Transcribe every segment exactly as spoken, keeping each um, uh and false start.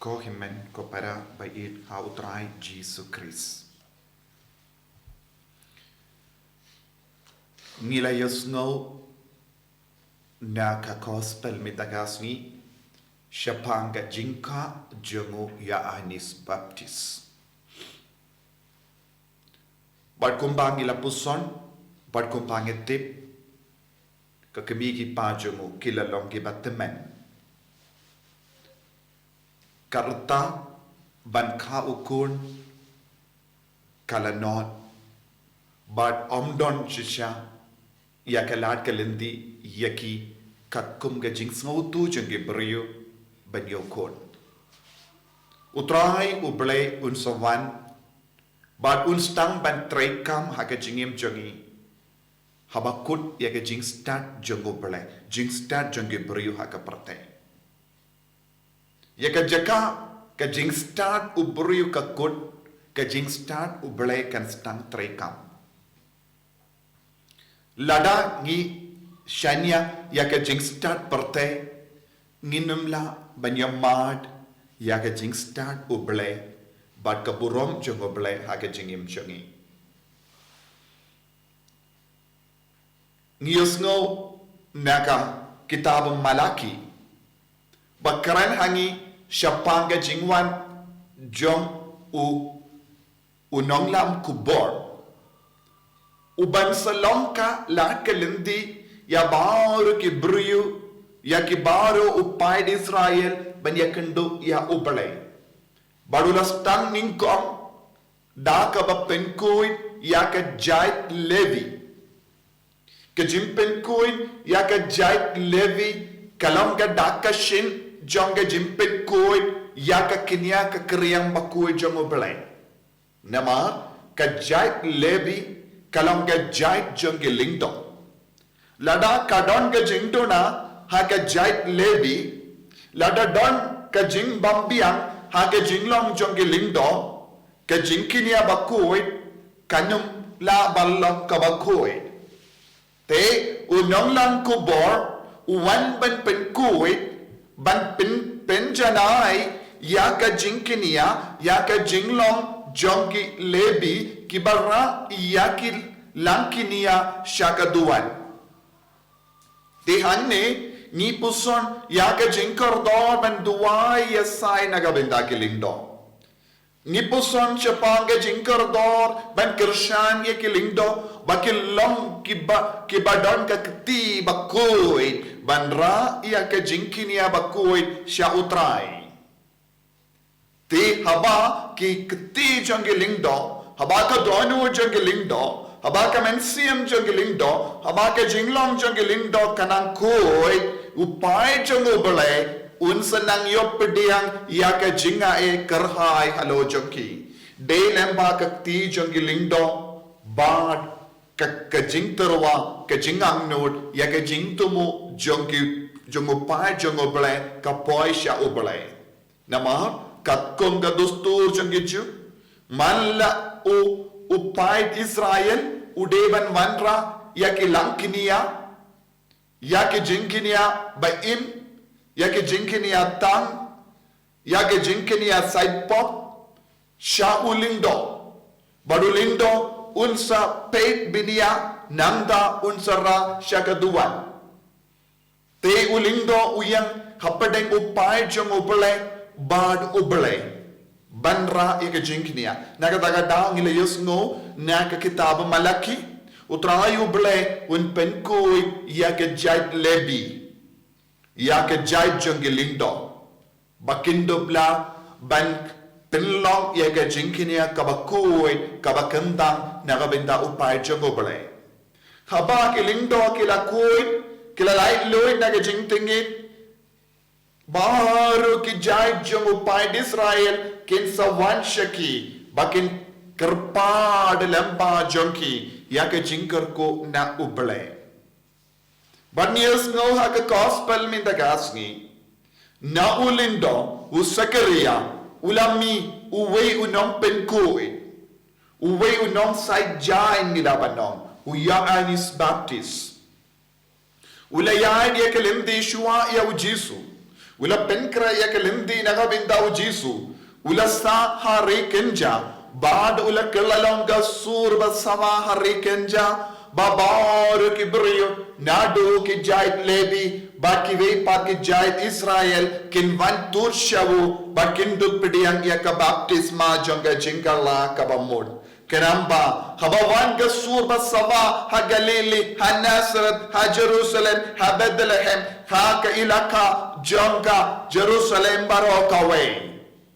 Ko hynmen ko para ba ïeit ha U Trai Jisu Khrist. Ngi la ïohsngew na ka gospel mynta ka sngi shaphang ka jingkha jong u Ïoannis Baptist. Bad kumba ngi la puson, bad kumba ngi tip, ka kmie ki kpa jong u ki la long ki ba tymmen. Ka rta ban kha u khun ka la nod, bad ym don shisha ïa ka lad ka lynti ïa ki katkum ka jingsngewthuh jong ki briew ban ïoh khun. U Trai U Blei un sa wan bad un sdang ban treikam ha ka jingim jong ngi, haba kut ïa ka jingstad jong U Blei, jingstad jong ki briew ha ka pyrthei. Ïa ka jaka ka jingstad u briew ka kut, ka jingstad U Blei kan sdang treikam. Lada ngi shaniah ïa ka jingstad pyrthei, ngin ym lah ban ïa mad ïa ka jingstad U Blei bad ka burom jong U Blei ha ka jingim jong ngi. Ngi ïohsngew na ka kitab Malaki ba kren ha ngi shaphang ka jingwan jong u u nonglam khubor, u ban sa long ka lad ka lynti ïa baroh ki briew, ïa ki baroh u paid Israel ban ïakynduh ïa U Blei. Bad u la sdang nyngkong da kaba pynkhuid ïa ka jait Levi. Ka jingpynkhuid ïa ka jait Levi ka long ka dak ka shin jong ka jingpynkhuid ïa ka kñia ka kriang bakhuid jong U Blei. Namar ka jait Levi ka long ka jait jong ki lyngdoh. Lada ka don ka jingduna ha ka jait Levi, lada don ka jingbymbiang ha ka jinglong jong ki lyngdoh, ka jingkñia bakhuid kan ym lah ban long kaba khuid. Te u nonglam khubor u wan ban pynkhuid, ban pyn, pynjanai ïa ka jingkñia, ïa ka jinglong jong ki Levi kiba rah ïa ki langkñia sha ka duwan. Te hangne ngi puson ïa ka jingkordor ban duwai ïa sai na ka bynta ki lyngdoh. Ngi puson shaphang ka jingkordor ban kyrshan ïa ki lyngdoh ba ki long kiba, kiba don ka kti bakhuid ban rah ïa ka jingkñia bakhuid sha U Trai. Te haba ki kti jong ki lyngdoh, haba ka dohnud jong ki lyngdoh, haba ka mynsiem jong ki lyngdoh, haba ka jinglong jong ki lyngdoh ka nang khuid, u paid jong U Blei un sa nang ïoh pdiang ïa ka jingaiei kyrhai halor jong ki. Dei lyngba ka kti jong ki lyngdoh bad ka, ka jingtyrwa, ka jingangnud ïa ka jingthmu jong ki, jong u paid jong U Blei ka poi sha U Blei. Namar katkum ka dustur jong ki Jiw, man la u, u paid Israel u dei ban wanrah ïa ki langkñia, ïa ki jingkñia ba im, ïa ki jingkñia tang, ïa ki jingkñia sait pop sha u lyngdoh. Bad u lyngdoh un sa peit bniah nangta un sa rah sha ka duwan. Te u lyngdoh u ïeng hapdeng u paid jong U Blei bad U Blei ban rah ïa ka jingkñia. Na kata ka daw ngi la ïohsngew na ka kitab Malaki, U Trai U Blei un pynkhuid ïa ka jait Levi, ïa ka jait jong ki lyngdoh, ba kin dup lah ban pynlong ïa ka jingkñia kaba khuid, kaba kyntang na ka bynta u paid jong U Blei. Haba ki lyngdoh ki la khuid, ki la laitluid na ka jingtngit, baroh ki jait jong u paid Israel kin sa wan sha ki, ba kin kyrpad lyngba jong ki ïa ka jingkyrkhu na U Blei. Bad ngi ïohsngew ha ka gospel mynta ka sngi, na u lyngdoh u Sakaria u la mih uwei u nongpynkhuid, uwei u nongsait jaiñ ngi lah ban ong, u Ïoannis Baptist. U la ïaid ïa ka lynti shuwa ïa u Jisu. U la pynkhreh ïa ka lynti na ka bynta u Jisu. U la sah ha ri kynja, bad u la kylla long ka sur ba sawa ha ri kynja, ba baroh ki briew, naduh ki jait Lebi, bad kiwei pat ki jait Israel, kin wan tur sha u, bad kin dup pdiang ïa ka baptisma jong ka jingkylla kaba mut. Khnang ba, haba wan ka sur ba sawa, ha Galili, ha Nazareth, ha Jerusalem, ha Bethlehem, ha ka ilaka jong ka Jerusalem baroh kawei.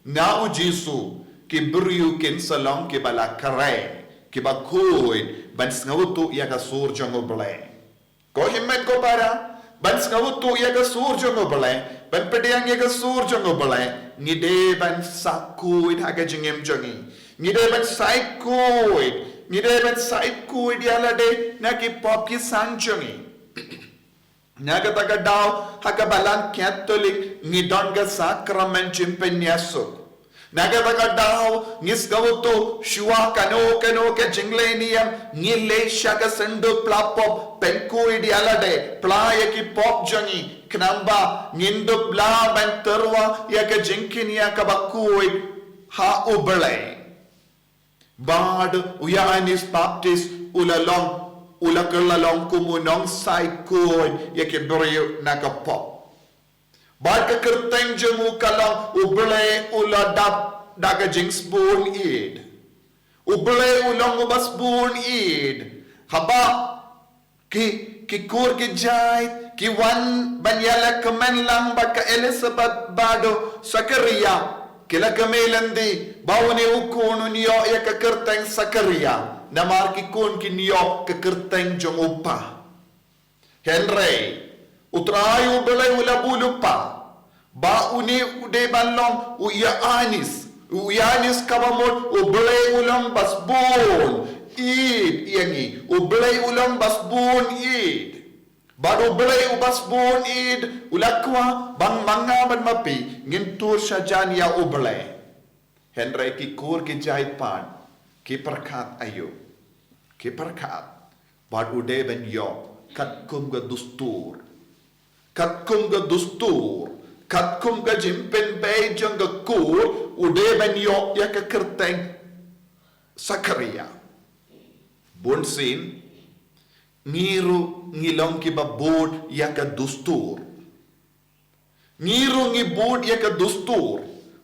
Na u Jisu, ki briew kin sa long kiba la khreh, kiba khuid, ban sngewthuh ïa ka sur jong U Blei. Ko hynmen ko para, ban sngewthuh ïa ka sur jong U Blei, ban pdiang ïa ka sur jong U Blei, ngi dei ban sa khuid ha ka jingim jong ngi. Ngi dei ban sa khuid, ngi dei ban sa khuid ïa lade na ki pop ki sang jong ngi. Na kata ka daw, ha ka Balang Katholik, ngi don ka sakramen jingpynïasuk. Na kata ka daw, ngi sngewthuh, shuwa kano kano ka jingleh niam, ngi leit sha ka syndu pla pop, pynkhuid ïa lade, pla ïa ki pop jong ngi, khnang ba, ngin dup lah ban tyrwa, ïa ka jingkñia kaba khuid, ha U Blei. Bad u Ïoannis Baptist u la long, u la kylla long kum u nongsa khuid ïa ki briew na ka pop. Bad ka kyrteng jong u ka long U Blei u la dap da ka jingsbun ïeid. U Blei u long uba sbun ïeid. Haba ki, ki kur ki jait, ki wan ban ïalehkmen lang bad ka Elizabeth bad u Sakaria, ki la kmen lynti, ba une u khun un ïoh ïa ka kyrteng Sakaria, namar ki khun kin ïoh ka kyrteng jong u pa. Hynrei, U Trai U Blei u la bud u pa, ba une u dei ban long u Ïoannis. U Ïoannis kaba mut U Blei u long ba sbun ïeid ïa ngi. U Blei u long ba sbun ïeid. Bad U Blei uba sbun ïeid u la kwah ba ma nga bad ma phi ngin tur sha jan ïa U Blei. Hynrei ki kur ki jait pat, ki pyrkhat aïu. Ki pyrkhat. Bad u dei ban ïoh, katkum ka dustur. Katkum ka dustur. Katkum ka jingpynbeit jong ka kur, u dei ban ïoh ïa ka kyrteng Sakaria. Bunsien, ngi ruh ngi long kiba bud ïa ka dustur. Ngi ruh ngi bud ïa ka dustur.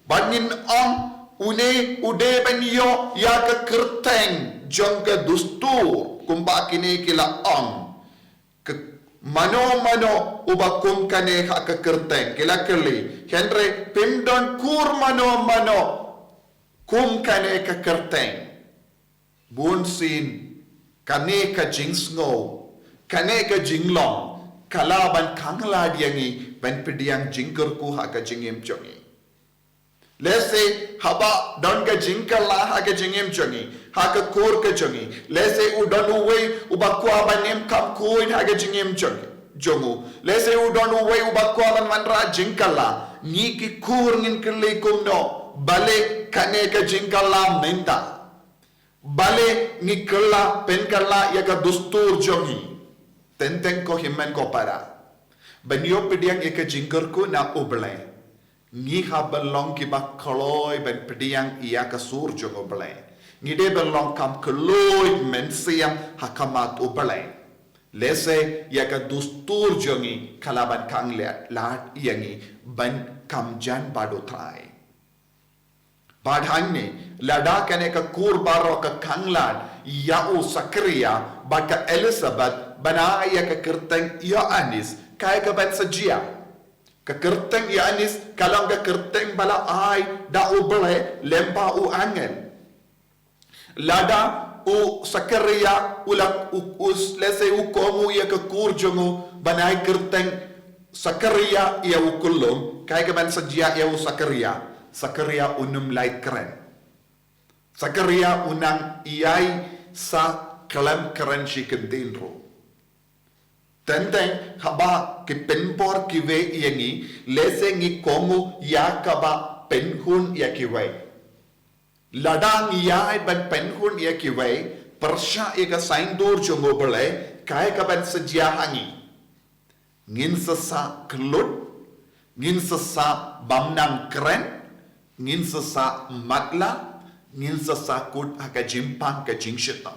Bad ngin ong une u dei ban ïoh ïa ka kyrteng jong ka dustur. Kumba kine ki la ong. Ka mano mano uba kum kane ha ka kyrteng ki la kylli. Hynrei phim don kur mano mano kum kane ka kyrteng. Bunsien, kane ka jingsngew, kane ka jinglong, ka lah ban khanglad ïa ngi, ban pdiang jingkyrkhu ha ka jingim jong ngi. Lehse, haba don ka jingkylla ha ka jingim jong ngi, ha ka kur ka jong ngi. Lehse, u don uwei, uba kwah ban im kham khuid ha ka jingim jong, jong u. Lehse, u don uwei, uba kwah ban wanrah jingkylla. Ngi ki kur ngin kylli kumno, balei kane ka jingkylla mynta. Balei ngi kylla, pynkylla ïa ka dustur jong ngi. Teng teng ko hynmen ko para. Ban ïoh pdiang ïa ka jingkyrkhu na U Blei. Ngi hap ban long kiba kloi ban pdiang ïa ka sur jong U Blei. Ngi dei ban long kham kylluid mynsiem ha khmat U Blei. Lehse ïa ka dustur jong ngi ka lah ban khanglad ïa ngi ban kham jan bad U Trai. Bad hangne, lada kane ka kur baroh ka khanglad ïa u Sakaria bad ka Elizabeth ban ai ïa ka kyrteng Ïoannis, kaei kaban sa jia. Ka kyrteng Ïoannis ka long ka kyrteng ba la ai da U Blei lyngba u angel. Lada u Sakaria u la u, u, lehse u kohnguh ïa ka kur jong u ban ai kyrteng Sakaria ïa u khyllung, kaei kaban sa jia ïa u Sakaria. Sakaria un ym lait kren. Sakaria un nang ïai sa khlem kren shi kyntien ruh. Teng teng haba ki pynbor kiwei ïa ngi, lehse ngi kohnguh ïa kaba pynhun ïa kiwei. Lada ngi ïai ban pynhun ïa kiwei, pyrshah ïa ka saiñdur jong U Blei, kaei kaban sa jia ha ngi. Ngin sa sah khlut, Ngin sa sah bam nang kren, ngin sa sah matlah, ngin sa sah kut ha ka jingpang ka jingshitom.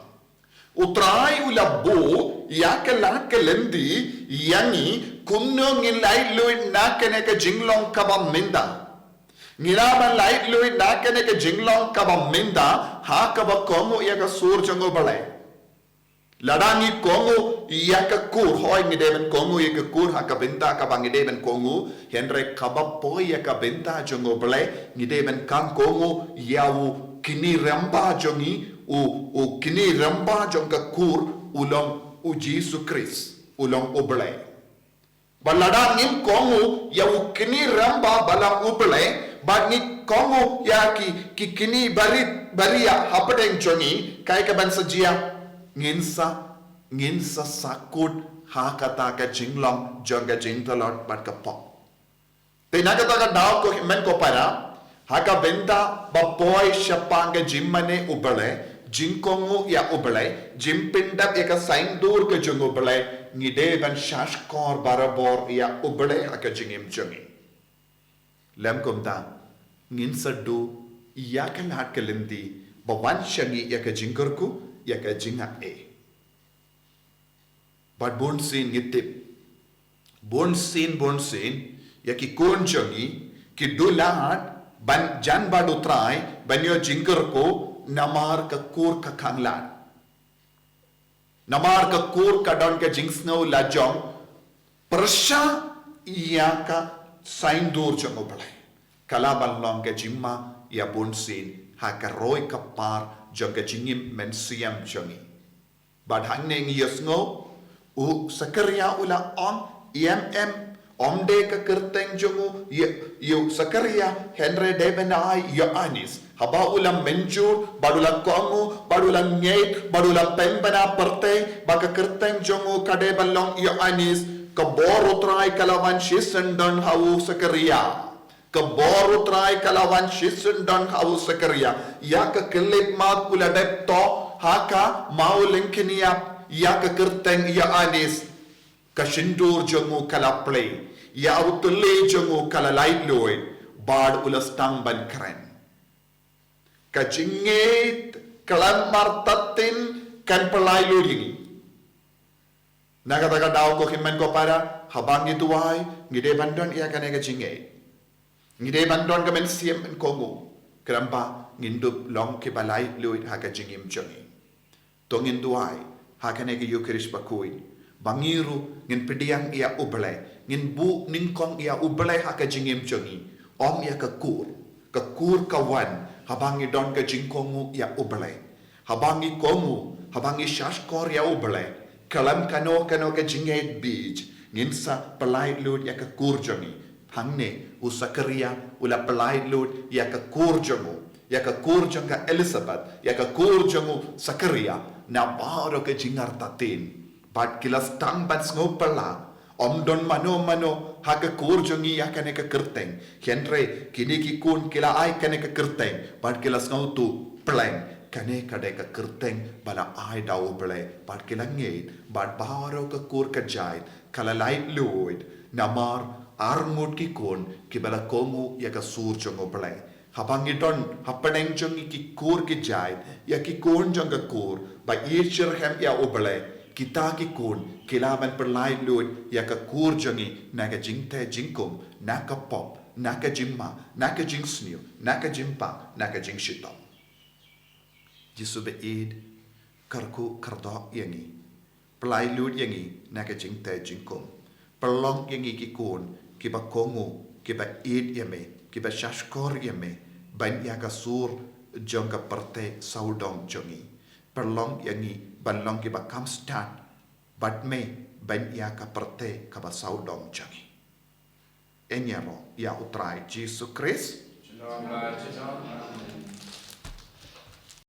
U Trai u la buh ïa ka lad ka lynti ïa ngi kumno ngin laitluid na kane ka jinglong kaba mynta. Ngi lah ban laitluid na kane ka jinglong kaba mynta ha kaba kohnguh ïa ka sur jong U Blei. Lada ngi kohnguh ïa ka kur, hooid ngi dei ban kohnguh ïa ka kur ha ka bynta kaba ngi dei ban kohnguh, hynrei kaba poi ïa ka bynta jong U Blei ngi dei ban khang kohnguh ïa u kñi rangbah jong ngi, u, u kñi rangbah jong ka kur u long U Jisu Khrist, u long U Blei. Bad lada ngim kohnguh ïa u kñi rangbah ba long U Blei, bad ngi kohnguh ïa ki, ki kñi bari, bariah hapdeng jong ngi, kaei kaban sa jia? Ngin sa, ngin sa sah kut ha kata ka jinglong jong ka jingtlot bad ka pop. Te na kata ka daw ko hynmen ko para, ha ka bynta ba poi shaphang ka jingmane U Blei, jingkohnguh ïa U Blei, jingpyndep ïa ka saiñdur ka jong U Blei, ngi dei ban shahshkor barabor ïa U Blei ha ka jingim jong ngi. Lym kumta, ngin sa duh ïa ka lad ka lynti ba wan sha ngi ïa ka jingkyrkhu, ïa ka jingaiei. Bad bunsien ngi tip, bunsien, bunsien ïa ki khun jong ngi ki duh lad ban jan bad U Trai, ban ïoh jingkyrkhu, namar ka kur ka khang lad. Namar ka kur ka don ka jingsngew lajong pyrshah ïa ka saiñdur jong U Blei. Ka lah ban long ka jingma ïa bunsien ha ka roi ka par jong ka jingim mynsiem jong ngi. Bad hangne ngi ïohsngew, u Sakaria u la ong, em, em, ym dei ka kyrteng jong u ïa, ïa u Sakaria, hynrei dei ban ai Ïoannis. Haba u la mynjur, bad u la kohnguh, bad u la ngeit, bad u la pynbna pyrthei ba ka kyrteng jong u ka dei ban long Ïoannis, ka bor U Trai ka la wan shisyndon ha u Sakaria. Ka bor U Trai ka la wan shisyndon ha u Sakaria. Ïa ka khyllipmat u la dep thoh ha ka maw lyngkniap ïa ka kyrteng Ïoannis. Ka shyntur jong u ka la plie. Ïa u thylli jong u ka la laitluid. Bad u la sdang ban kren. Ka jingngeit khlem artatien kan pyllait luid ïa ngi. Na kata ka daw ko hynmen ko para, haba ngi duwai, ngi dei ban don ïa kane ka jingngeit. Ngi dei ban don ka mynsiem ban kohnguh. Khnang ba ngin dup long kiba laitluid ha ka jingim jong ngi. To ngin duwai ha kane ka Ïukharist bakhuid ba ngi ruh ngin pdiang ïa U Blei, ngin buh nyngkong ïa U Blei ha ka jingim jong ngi. Ym ïa ka kur, ka kur ka wan haba ngi don ka jingkohnguh ïa U Blei. Haba ngi kohnguh, haba ngi shahshkor ïa U Blei, khlem kano kano ka jingngeit bieit, ngin sa pyllait luid ïa ka kur jong ngi. Hangne u Sakaria u la pyllait luid ïa ka kur jong u, ïa ka kur jong ka Elizabeth, ïa ka kur jong u Sakaria, na baroh ka jingartatien. Bad ki la sdang ban sngew phylla, ym don mano mano ha ka kur jong ngi ïa kane ka kyrteng. Hynrei kine ki khun ki la ai kane ka kyrteng, bad ki la sngewthuh, pleng, kane ka dei ka kyrteng ba la ai da U Blei, bad ki la ngeit, bad baroh ka kur ka jait ka la laitluid, namar arngut ki khun kiba la kohnguh ïa ka sur jong U Blei. Haba ngi don hapdeng jong ngi ki kur ki jait, ïa ki khun jong ka kur ba ïeit shitrhem ïa U Blei, kita ki khun ki lah ban pyllait luid ïa ka kur jong ngi na ka jingtei jingkum, na ka pop, na ka jingma, na ka jingsniew, na ka jingpang, na ka jingshitom. Jisu ba ïeit, kyrkhu kyrdoh ïa ngi. Pyllait luid ïa ngi na ka jingtei jingkum. Pynlong ïa ngi ki khun kiba kohnguh, kiba ïeit ïa me, kiba shahshkor ïa me, ban ïa ka sur jong ka pyrthei sawdong jong ngi. Pynlong ïa ngi ban long kiba kham stad bad me, ban ïa ka pyrthei kaba sawdong jong ngi. Ngin ïaroh ïa U Trai Jisu Khrist. Junom la junom. Amen.